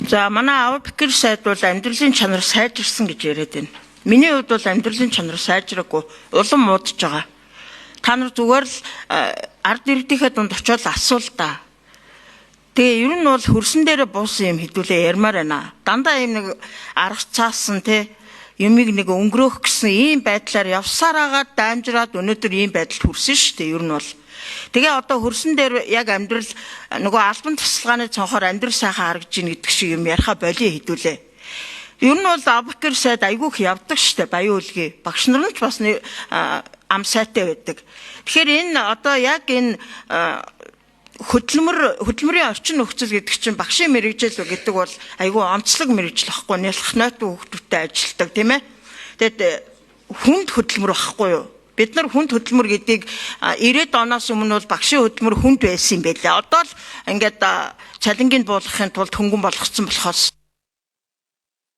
За, манай Абубакр сайд бол амьдралын чанар сайжирсан гэж яриад байна. Миний хувьд бол амьдралын чанар сайжраагүй, улам муудаж байгаа. Та нар зүгээр л ард иргэдийнхээ дунд очиод асуул да. Тэгээ ер нь бол хөрсөн дээрээ буусан юм хэдүүлээ ярмаар байна. Дандаа юм нэг арга цаасан те юмыг нэг өнгөрөөх гэсэн ийм байдлаар явсаар агаад дамжраад өнөөдөр ийм байдалд хүрсэн шүү дээ ер нь бол. Тэгээ одоо хөрсөн дээр яг амьдрал нөгөө албан тусалгааны цонхоор амьдрал сайхан харагдаж ийн гэдэг шиг юм яриха болио хэдүүлээ. Ер нь бол Абубакр сайд айгүйх явдаг штэ Баян үлгий. Багш нар нь ч бас ам сайтай байдаг. Тэгэхээр энэ одоо яг энэ хөдөлмөрийн орчин нөхцөл гэдэг чинь багшийн мэргэжил гэдэг бол айгүй онцлог мэргэжил байхгүй, нялх нойтон хүүхдүүдтэй ажилладаг, тийм ээ. Тэгэд хүнд хөдөлмөр байхгүй юу? Бид нар хүнд хөдөлмөр гэдгийг 90-ад оноос өмнө бол багшийн хөдөлмөр хүнд байсан юм байлээ. Одоо л ингээд цалингийг буулгахын тулд хөнгөн болгоцсон болохоос